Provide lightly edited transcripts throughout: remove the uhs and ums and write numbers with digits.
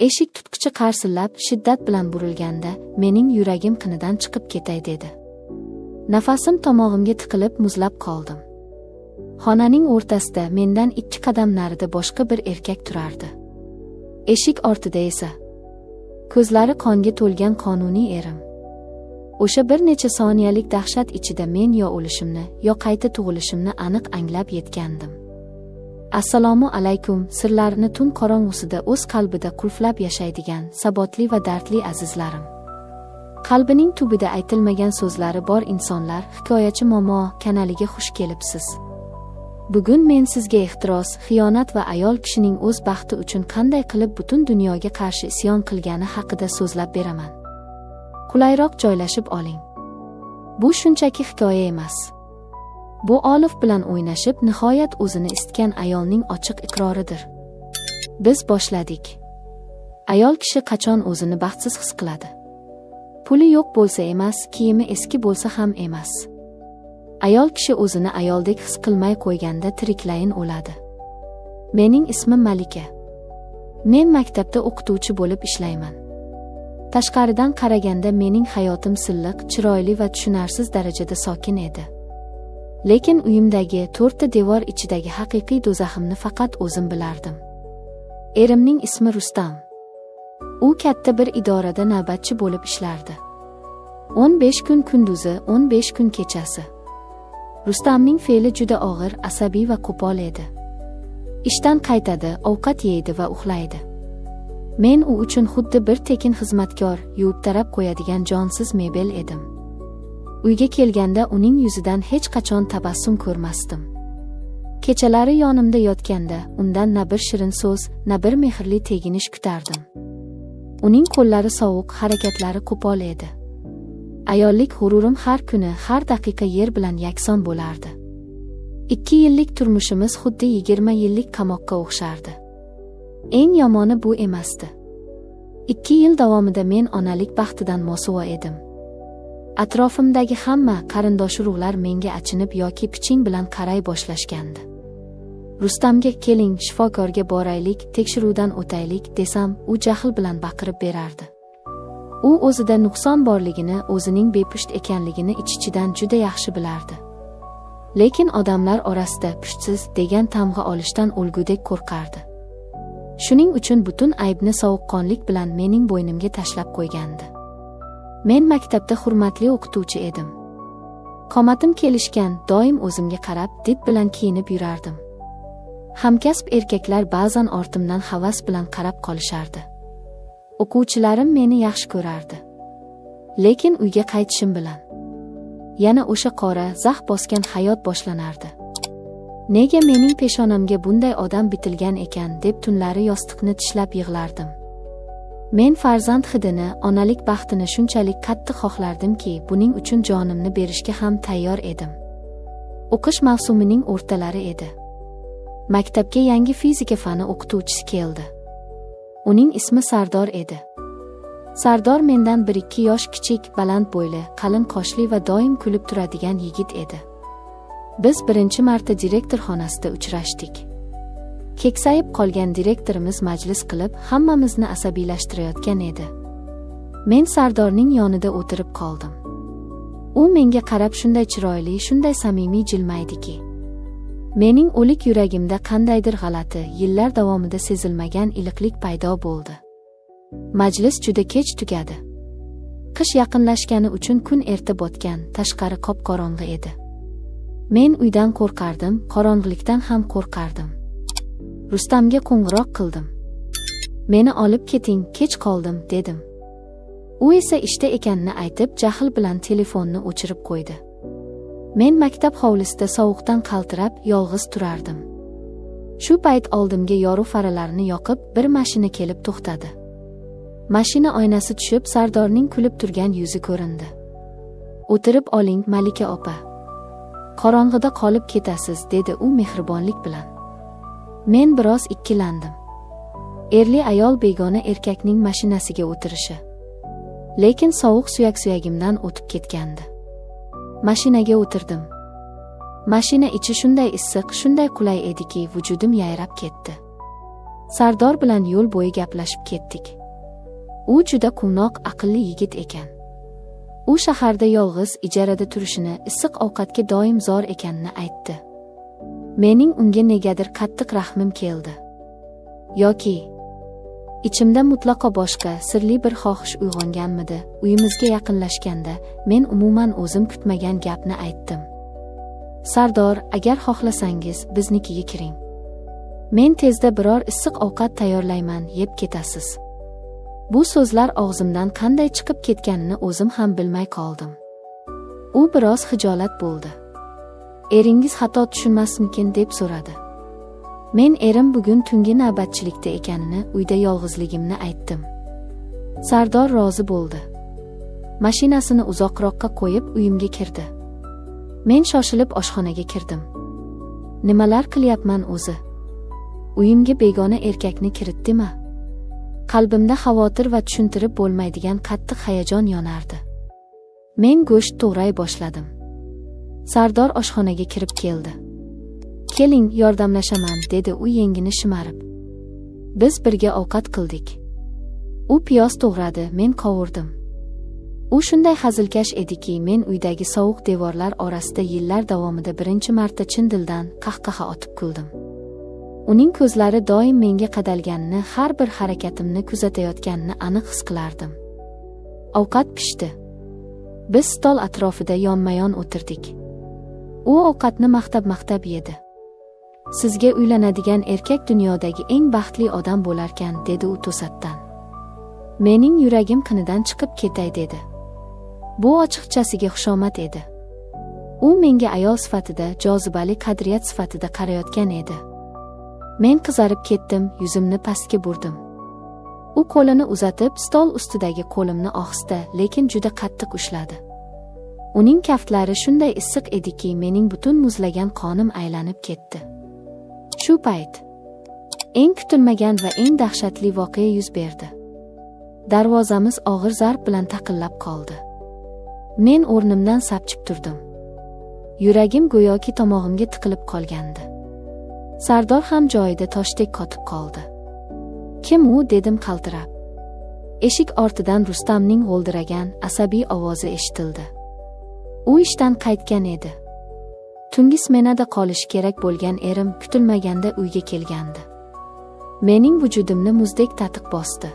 Eshik tutqichi qarsillab, shiddat bilan burilganda, mening yuragim qinidan chiqib ketay dedi. Nafasim tomog'imga tiqilib, muzlab qoldim. Xonaning o'rtasida mendan 2 qadam narida boshqa bir erkak turardi. Eshik ortida esa ko'zlari qonga to'lgan qonuniy erim. O'sha bir necha soniyalik dahshat ichida men yo o'lishimni, yo qayta tug'ilishimni aniq anglab yetgandim. Assalomu alaykum, sirlarini tun qorong'usida o'z qalbida qulflab yashaydigan sabotli va dardli azizlarim. Qalbining tubida aytilmagan so'zlari bor insonlar, Hikoyachi momo kanaliga xush kelibsiz. Bugun men sizga ehtiros, xiyonat va ayol kishining o'z baxti uchun qanday qilib butun dunyoga qarshi isyon qilgani haqida so'zlab beraman. Qulayroq joylashib oling. Bu shunchaki hikoya emas. Bu olif bilan o'ynashib, nihoyat o'zini isitgan ayolning ochiq iqroridir. Biz boshladik. Ayol kishi qachon o'zini baxtsiz his qiladi? Puli yo'q bo'lsa emas, kiyimi eski bo'lsa ham emas. Ayol kishi o'zini ayoldek his qilmay qo'yganda tiriklayin o'ladi. Mening ismim Malika. Men maktabda o'qituvchi bo'lib ishlayman. Tashqaridan qaraganda mening hayotim silliq, chiroyli va tushunarsiz darajada sokin edi. Lekin uyimdagi 4 ta devor ichidagi haqiqiy do'zaximni faqat o'zim bilardim. Erimning ismi Rustam. U katta bir idorada navbatchi bo'lib ishlardi. 15 kun kunduzi, 15 kun kechasi. Rustamning fe'li juda og'ir, asabiy va qo'pol edi. Ishdan qaytadi, ovqat yeydi va uxlaydi. Men u uchun xuddi bir tekin xizmatkor, yuvib tarab qo'yadigan jonsiz mebel edim. Uyga kelganda uning yuzidan hech qachon tabassum ko'rmasdim. Kechalari yonimda yotganda undan na bir shirin so'z, na bir mehrli teginish kutardim. Uning qo'llari sovuq, harakatlari qo'pol edi. Ayollik g'ururim har kuni, har daqiqa yer bilan yakson bo'lardi. 2 yillik turmushimiz xuddi 20 yillik qamoqqa o'xshardi. Eng yomoni bu emasdi. 2 yil davomida men onalik baxtidan mosuvo edim. Atrofimdagi hamma qarindosh urug'lar menga achinib yoki piching bilan qaray boshlashgandi. Rustamga keling, shifokorga boraylik, tekshiruvdan o'taylik desam, u jahl bilan baqirib berardi. U o'zida nuqson borligini, o'zining bepusht ekanligini ich-ichidan juda yaxshi bilardi. Lekin odamlar orasida pushtsiz degan tamg'a olishdan o'lgudek qo'rqardi. Shuning uchun butun aybni sovuqqonlik bilan mening bo'ynimga tashlab qo'ygandi. Men maktabda hurmatli o'qituvchi edim. Qomatim kelishgan, doim o'zimga qarab, did bilan kiyinib yurardim. Hamkasb erkaklar ba'zan ortimdan havas bilan qarab qolishardi. O'quvchilarim meni yaxshi ko'rardi. Lekin uyga qaytishim bilan yana o'sha qora, zax bosgan hayot boshlanardi. Nega mening peshonamga bunday odam bitilgan ekan deb tunlari yostiqni tishlab yig'lardim. Men farzand hidini, onalik baxtini shunchalik qattiq xohlardimki, buning uchun jonimni berishga ham tayyor edim. O'qish mavsumining o'rtalari edi. Maktabga yangi fizika fani o'qituvchisi keldi. Uning ismi Sardor edi. Sardor mendan 1-2 yosh kichik, baland bo'yli, qalin qoshli va doim kulib turadigan yigit edi. Biz birinchi marta direktor xonasida uchrashdik. Keksayib qolgan direktorimiz majlis qilib, hammamizni asabiylashtirayotgan edi. Men Sardorning yonida o'tirib qoldim. U menga qarab shunday chiroyli, shunday samimiy jilmaydiki, mening o'lik yuragimda qandaydir g'alati, yillar davomida sezilmagan iliqlik paydo bo'ldi. Majlis juda kech tugadi. Qish yaqinlashgani uchun kun erta botgan, tashqari qop-qorong'i edi. Men uydan qo'rqardim, qorong'ilikdan ham qo'rqardim. Rustamga qo'ng'iroq qildim. Meni olib keting, kech qoldim, dedim. U esa ishda ekanini aytib, jahl bilan telefonni o'chirib qo'ydi. Men maktab hovlisida sovuqdan qaltirab, yolg'iz turardim. Shu payt oldimga yorug' faralarini yoqib, bir mashina kelib to'xtadi. Mashina oynasi tushib, Sardorning kulib turgan yuzi ko'rindi. O'tirib oling, Malika opa. Qorong'ida qolib ketasiz, dedi u mehribonlik bilan. Men biroz ikkilandim. Erli ayol begona erkakning mashinasiga o'tirishi. Lekin sovuq suyak-suyagimdan o'tib ketgandi. Mashinaga o'tirdim. Mashina ichi shunday issiq, shunday qulay ediki, vujudim yayrab ketdi. Sardor bilan yo'l bo'yi gaplashib ketdik. U juda quvnoq, aqlli yigit ekan. U shaharda yolg'iz ijarada turishini, issiq ovqatga doim zor ekanini aytdi. Mening unga negadir qattiq rahmim keldi. Yoki ichimda mutlaqo boshqa, sirli bir xohish uyg'onganmidi? Uyimizga yaqinlashganda men umuman o'zim kutmagan gapni aytdim. Sardor, agar xohlasangiz, biznikiga kiring. Men tezda biror issiq ovqat tayyorlayman, yeb ketasiz. Bu so'zlar og'zimdan qanday chiqib ketganini o'zim ham bilmay qoldim. U biroz xijolat bo'ldi. Eringiz xato tushunmasmikin deb so'radi. Men erim bugun tungi navbatchilikda ekanini, uyda yolg'izligimni aytdim. Sardor rozi bo'ldi. Mashinasini uzoqroqqa qo'yib uyimga kirdi. Men shoshilib oshxonaga kirdim. Nimalar qilyapman o'zi? Uyimga begona erkakni kiritdimi? Qalbimda xavotir va tushuntirib bo'lmaydigan qattiq hayajon yonardi. Men go'sht to'g'ray boshladim. Sardor oshxonaga kirib keldi. Keling, yordamlashaman, dedi u yengini shimarib. Biz birga ovqat qildik. U piyoz to'g'radi, men qovurdim. U shunday hazilkash ediki, men uydagi sovuq devorlar orasida yillar davomida birinchi marta chin dildan qahqaha otib kuldim. Uning ko'zlari doim menga qadalganini, har bir harakatimni kuzatayotganini aniq his qilardim. Ovqat pishdi. Biz stol atrofida yonma-yon o'tirdik. U ovqatni maqtab-maqtab yedi. Sizga uylanadigan erkak dunyodagi eng baxtli odam bo'larkan, dedi u to'satdan. Mening yuragim qinidan chiqib ketay dedi. Bu ochiqchasiga xushomad edi. U menga ayol sifatida, jozibali qadriyat sifatida qarayotgan edi. Men qizarib ketdim, yuzimni pastga burdim. U qo'lini uzatib, stol ustidagi qo'limni ohista, lekin juda qattiq ushladi. Uning kaftlari shunday issiq ediki, mening butun muzlagan qonim aylanib ketdi. Shu payt eng kutilmagan va eng dahshatli voqea yuz berdi. Darvozamiz og'ir zarb bilan taqillab qoldi. Men o'rnimdan sapchib turdim. Yuragim go'yoki tomog'imga tiqilib qolgandi. Sardor ham joyida toshdek qotib qoldi. Kim u, dedim qaltirab. Eshik ortidan Rustamning g'o'ldiragan, asabiy ovozi eshitildi. U ishdan qaytgan edi. Tungi smenada qolishi kerak bo'lgan erim kutilmaganda uyga kelgandi. Mening vujudimni muzdek tatiq bosdi.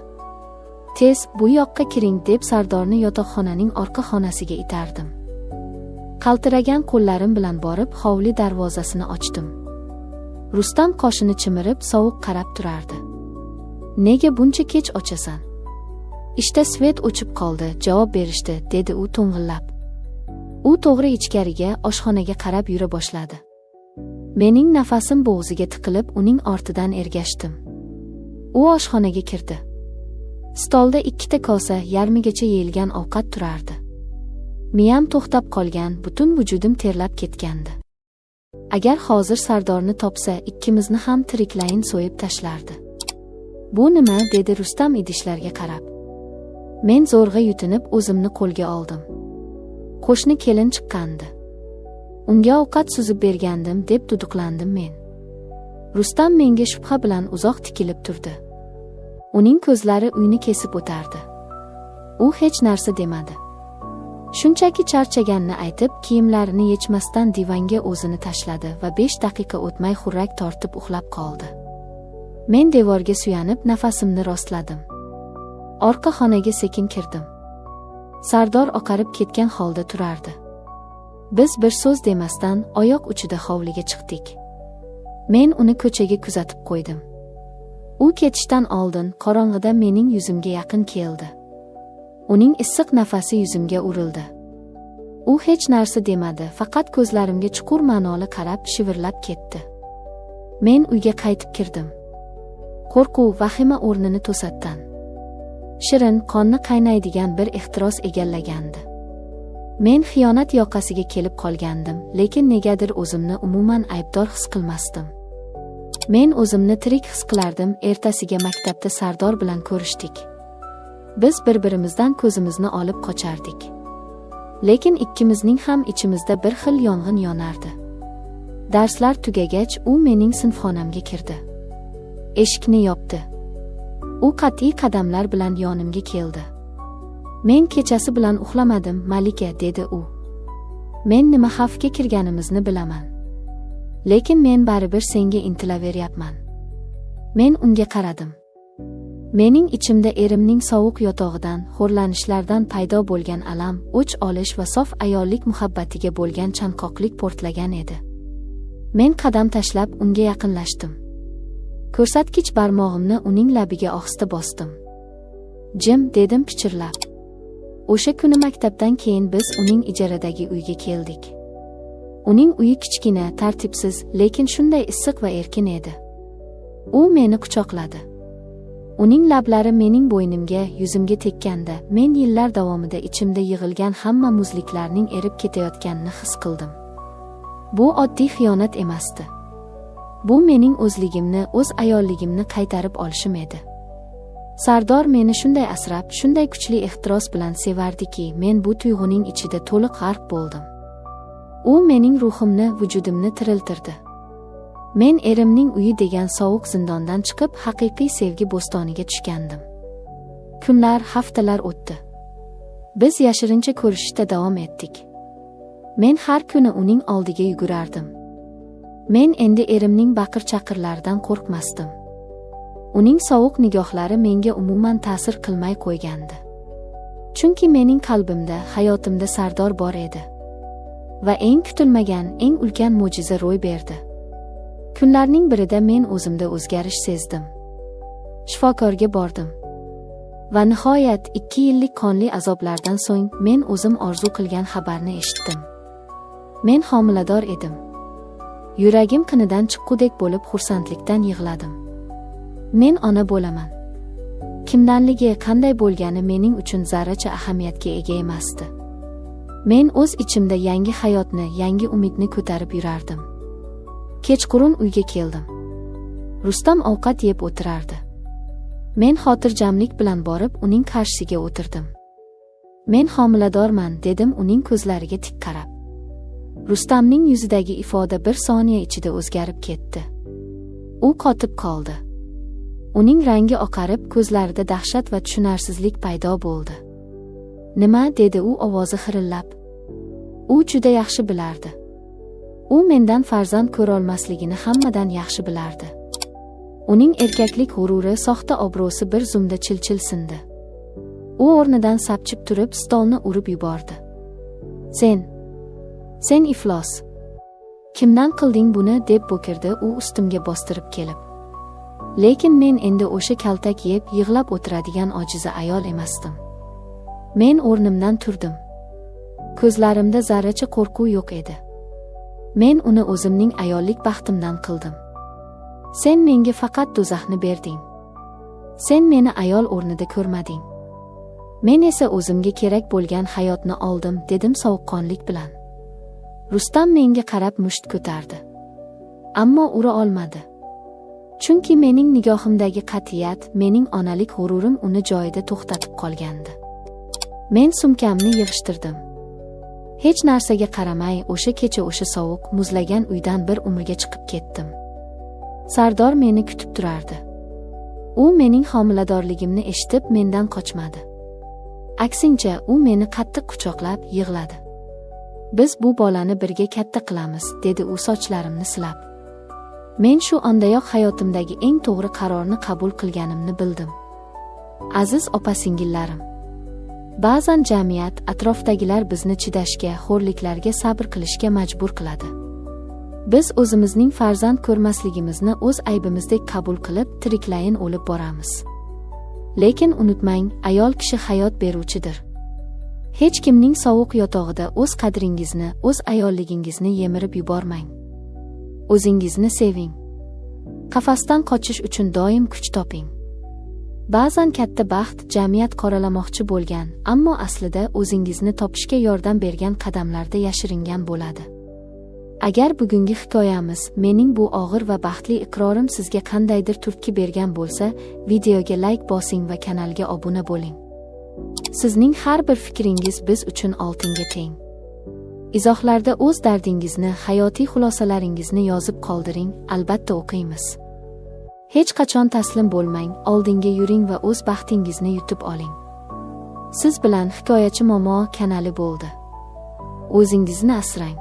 Tez bu yoqqa kiring deb Sardorni yotoqxonaning orqa xonasiga itardim. Qaltiragan qo'llarim bilan borib hovli darvozasini ochdim. Rustam qoshini chimirib sovuq qarab turardi. Nega buncha kech ochasan? Ishda svet o'chib qoldi, javob berishdi, dedi u to'ng'illab. U to'g'ri ichkariga, oshxonaga qarab yura boshladi. Mening nafasim bo'g'ziga tiqilib, uning ortidan ergashdim. U oshxonaga kirdi. Stolda ikkita kosa, yarmigacha yeyilgan ovqat turardi. Miyam to'xtab qolgan, butun vujudim terlab ketgandi. Agar hozir Sardorni topsa, ikkimizni ham tiriklayin so'yib tashlardi. Bu nima, dedi Rustam idishlarga qarab. Men zo'rg'a yutinib o'zimni qo'lga oldim. Qo'shni kelin chiqqandi. Unga ovqat suzib bergandim, deb duduqlandim men. Rustam menga shubha bilan uzoq tikilib turdi. Uning ko'zlari uyni kesib o'tardi. U hech narsa demadi. Shunchaki charchaganini aytib, kiyimlarini yechmasdan divanga o'zini tashladi va 5 daqiqa o'tmay xurrak tortib uxlab qoldi. Men devorga suyanib nafasimni rostladim. Orqa xonaga sekin kirdim. Sardor oqarib ketgan holda turardi. Biz bir so'z demasdan oyoq uchida hovliga chiqdik. Men uni ko'chaga kuzatib qo'ydim. U ketishdan oldin qorong'ida mening yuzimga yaqin keldi. Uning issiq nafasi yuzimga urildi. U hech narsa demadi, faqat ko'zlarimga chuqur ma'noli qarab shivirlab ketdi. Men uyga qaytib kirdim. Qo'rquv, vahima o'rnini to'satdan shirin, qonni qaynaydigan bir ehtiros egallagandi. Men xiyonat yoqasiga kelib qolgandim, lekin negadir o'zimni umuman aybdor his qilmasdim. Men o'zimni tirik his qilardim. Ertasiga maktabda Sardor bilan ko'rishdik. Biz bir-birimizdan ko'zimizni olib qochardik. Lekin ikkimizning ham ichimizda bir xil yong'in yonardi. Darslar tugagach, u mening sinfxonamga kirdi. Eshikni yopdi. U qat'iy qadamlar bilan yonimga keldi. Men kechasi bilan uxlamadim, Malika, dedi u. Men nima xavfga kirganimizni bilaman. Lekin men baribir senga intilaveryapman. Men unga qaradim. Mening ichimda erimning sovuq yotog'idan, xo'rlanishlardan paydo bo'lgan alam, o'ch olish va sof ayollik muhabbatiga bo'lgan chanqoqlik portlagan edi. Men qadam tashlab unga yaqinlashdim. Ko'rsatkich barmog'imni uning labiga ohista bosdim. Jim, dedim pichirlab. O'sha kuni maktabdan keyin biz uning ijaradagi uyiga keldik. Uning uyi kichkina, tartibsiz, lekin shunday issiq va erkin edi. U meni quchoqladi. Uning lablari mening bo'ynimga, yuzimga tekkanda, men yillar davomida ichimda yig'ilgan hamma muzliklarning erib ketayotganini his qildim. Bu oddiy xiyonat emasdi. Bu mening o'zligimni, o'z ayolligimni qaytarib olishim edi. Sardor meni shunday asrab, shunday kuchli ehtiros bilan sevardiki, men bu tuyg'uning ichida to'liq g'arq bo'ldim. U mening ruhimni, vujudimni tiriltirdi. Men erimning uyi degan sovuq zindondan chiqib, haqiqiy sevgi bo'stoniga tushgandim. Kunlar, haftalar o'tdi. Biz yashirincha ko'rishishda davom etdik. Men har kuni uning oldiga yugurardim. Men endi erimning baqir-chaqirlaridan qo'rqmasdim. Uning sovuq nigohlari menga umuman ta'sir qilmay qo'ygandi. Chunki mening qalbimda, hayotimda Sardor bor edi. Va eng kutilmagan, eng ulkan mo'jiza ro'y berdi. Kunlarning birida men o'zimda o'zgarish sezdim. Shifokorga bordim. Va nihoyat 2 yillik qonli azoblardan so'ng men o'zim orzu qilgan xabarni eshitdim. Men homilador edim. Yuragim qinidan chiqqudek bo'lib xursandlikdan yig'ladim. Men ona bo'laman. Kimdanligi, qanday bo'lgani mening uchun zarracha ahamiyatga ega emasdi. Men o'z ichimda yangi hayotni, yangi umidni ko'tarib yurardim. Kechqurun uyga keldim. Rustam ovqat yeb o'tirardi. Men xotirjamlik bilan borib uning qarshisiga o'tirdim. Men homiladorman, dedim uning ko'zlariga tik qarab. Rustamning yuzidagi ifoda bir soniya ichida o'zgarib ketdi. U qotib qoldi. Uning rangi oqarib, ko'zlarida dahshat va tushunarsizlik paydo bo'ldi. Nima, dedi u ovozi xirillab. U juda yaxshi bilardi. U mendan farzand ko'rolmasligini hammadan yaxshi bilardi. Uning erkaklik g'ururi, soxta obro'si bir zumda chil-chil sindi. U o'rnidan sapchib turib, stolni urib yubordi. Sen iflos. Kimdan qilding buni, deb bo'kirdi u ustimga bostirib kelib. Lekin men endi o'sha kaltak yeb, yig'lab o'tiradigan ojiza ayol emasdim. Men o'rnimdan turdim. Ko'zlarimda zarracha qo'rquv yo'q edi. Men uni o'zimning ayollik baxtimdan qildim. Sen menga faqat do'zaxni berding. Sen meni ayol o'rnida ko'rmading. Men esa o'zimga kerak bo'lgan hayotni oldim, dedim sovuqqonlik bilan. Rustam menga qarab musht ko'tardi. Ammo ura olmadi. Chunki mening nigohimdagi qat'iyat, mening onalik g'ururim uni joyida to'xtatib qolgandi. Men sumkamni yig'ishtirdim. Hech narsaga qaramay, o'sha kecha o'sha sovuq, muzlagan uydan bir umrga chiqib ketdim. Sardor meni kutib turardi. U mening homiladorligimni eshitib, mendan qochmadi. Aksincha, u meni qattiq quchoqlab, yig'ladi. Biz bu bolani birga katta qilamiz, dedi u sochlarimni silab. Men shu ondayoq hayotimdagi eng to'g'ri qarorni qabul qilganimni bildim. Aziz opa-singillarim, ba'zan jamiyat, atrofdagilar bizni chidashga, xo'rliklarga sabr qilishga majbur qiladi. Biz o'zimizning farzand ko'rmasligimizni o'z aybimizdek qabul qilib, tiriklayin o'lib boramiz. Lekin unutmang, ayol kishi hayot beruvchidir. Hech kimning sovuq yotog'ida o'z qadringizni, o'z ayolligingizni yemirib yubormang. O'zingizni seving. Qafasdan qochish uchun doim kuch toping. Ba'zan katta baxt jamiyat qoralamoqchi bo'lgan, ammo aslida o'zingizni topishga yordam bergan qadamlarda yashiringan bo'ladi. Agar bugungi hikoyamiz, mening bu og'ir va baxtli iqrorim sizga qandaydir turtki bergan bo'lsa, videoga like bosing va kanalga obuna bo'ling. Sizning har bir fikringiz biz uchun oltinga teng. Izohlarda o'z dardingizni, hayotiy xulosalaringizni yozib qoldiring, albatta o'qiymiz. Hech qachon taslim bo'lmang, oldinga yuring va o'z baxtingizni yutib oling. Siz bilan Hikoyachi Momo kanali bo'ldi. O'zingizni asrang.